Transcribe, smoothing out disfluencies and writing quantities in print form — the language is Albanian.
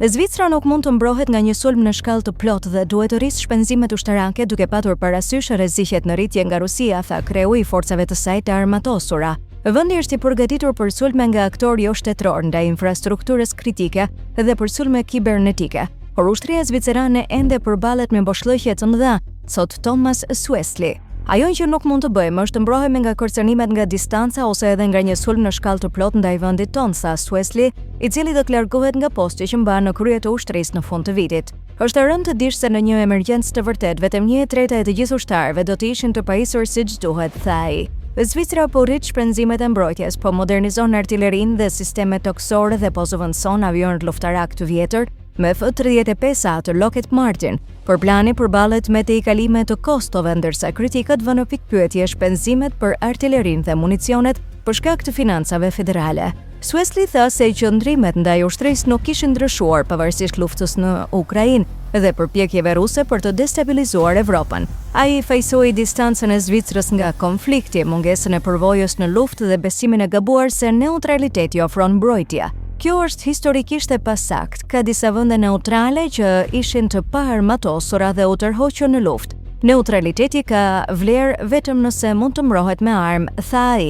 Zvicra nuk mund të mbrohet nga një sulm në shkallë të plotë dhe duhet të rrisë shpenzimet ushtarake duke patur parasysh rreziqet në rritje nga Rusia, tha kreu i forcave të saj të armatosura. Vendi është i përgatitur për sulme nga aktorë joshtetërorë ndaj infrastrukturës kritike dhe për sulme kibernetike. Por ushtria zvicerane ende përballet me boshllëqe të mëdha, thotë Thomas Suesli. Ajo që nuk mund të bëjmë është të mbrohemi nga kërcënimet nga distanca ose edhe nga një sulm në shkallë të plotë ndaj vendit tonë, tha Suesli, i cili do të largohet nga posti që mban në krye të ushtrisë në fund të vitit. Është e rëndë të dish se në një emergjencë të vërtetë, vetëm një e treta e të gjithë ushtarëve do të ishin të pajisur siç duhet, tha ai. Zvicra po rrit shpenzimet e mbrojtjes, po modernizon artilerinë dhe sistemet tokësore dhe po zëvendëson avionët luftarakë të vjetër me F-35A të Lockheed Martin, por plani përballet me tejkalime të kostove, ndërsa kritikët vënë në pikëpyetje shpenzimet për artilerinë dhe municionet për shkak të financave federale. Suesli tha se qëndrimet ndaj ushtrisë nuk kishin ndryshuar pavarësisht luftës në Ukrainë dhe përpjekjeve ruse për të destabilizuar Evropën. Ai fajësoi distancën e Zvicrës nga konflikti, mungesën e përvojës në luftë dhe besimin e gabuar se neutraliteti ofron mbrojtje. Kjo është historikisht e pasaktë. Ka disa vende neutrale që ishin të paarmatosura dhe u tërhoqën në luftë. Neutraliteti ka vlerë vetëm nëse mund të mbrohet me armë, tha ai.